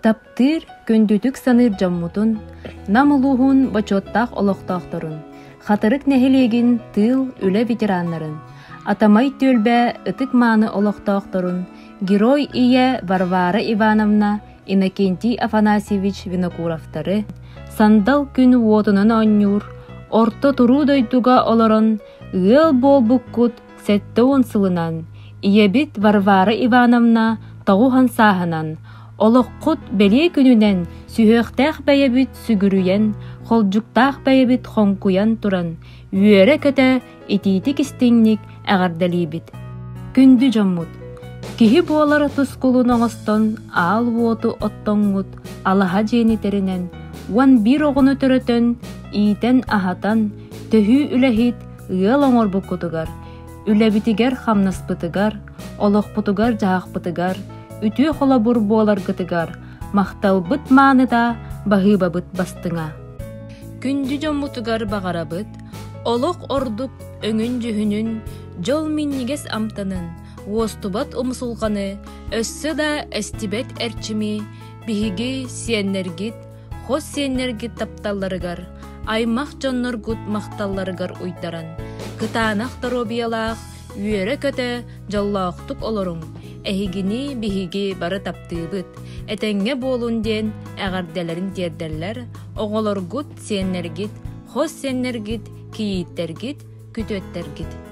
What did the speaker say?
Таптыыр, күндүтүк саныыр дьоммутун, Нам улууһун бочуоттаах олохтоохторун, Хатырык нэһилиэгин тыыл, үлэ ветераннарын, Атамай түөлбэ ытык-мааны олохтоохторун Герой ийэ Варвара Ивановна, Иннокентий Афанасьевич Винокуровтары, Сандал күн уотунан оонньуур, Орто туруу дойдуга олорон ыал буолбуккут 70 сылынан, ийэбит Варвара Ивановна тоҕуһан сааһынан, олоххут бэлиэ күнүнэн сүһүөхтээх бэйэбит сүгүрүйэн, холдьуктаах бэйэбит хоҥкуйан туран, үөрэ-көтө итиитик-истиҥник эҕэрдэлиибит. Күндү дьоммут! Киһи буолар тускулун оҥостон, аал уоту оттоҥҥут, алаһа дьиэни тэринэн, 11 оҕону төрөтөн, иитэн-аһатан, төһүү үлэһит, ыал оҥорбуккутугар, үлэбитигэр-хамнаспытыгар, олохпутугар-дьаһахпытыгар үтүө холобур буоларгытыгар махталбыт мааныта, баһыыбабыт бастыҥа. Күндү дьоммутугар баҕарабыт олох ордук өҥүн-дьүһүнүн, дьол минньигэс амтанын, уостубат умсулҕаны, өссө да эстибэт эрчими биһиги сиэннэргит, хос сиэннэргит тапталларыгар, аймах дьонноргут махталларыгар уйдаран, кытаанах доруобуйалаах, үөрэ-көтө, дьоллоохтук олоруҥ, эһигини биһиги бары таптыыбыт, этэҥҥэ буолун диэн эҕэрдэлэрин тиэрдэллэр, оҕолоргут, сиэннэргит, хос сиэннэргит, кийииттэргит, күтүөттэргит.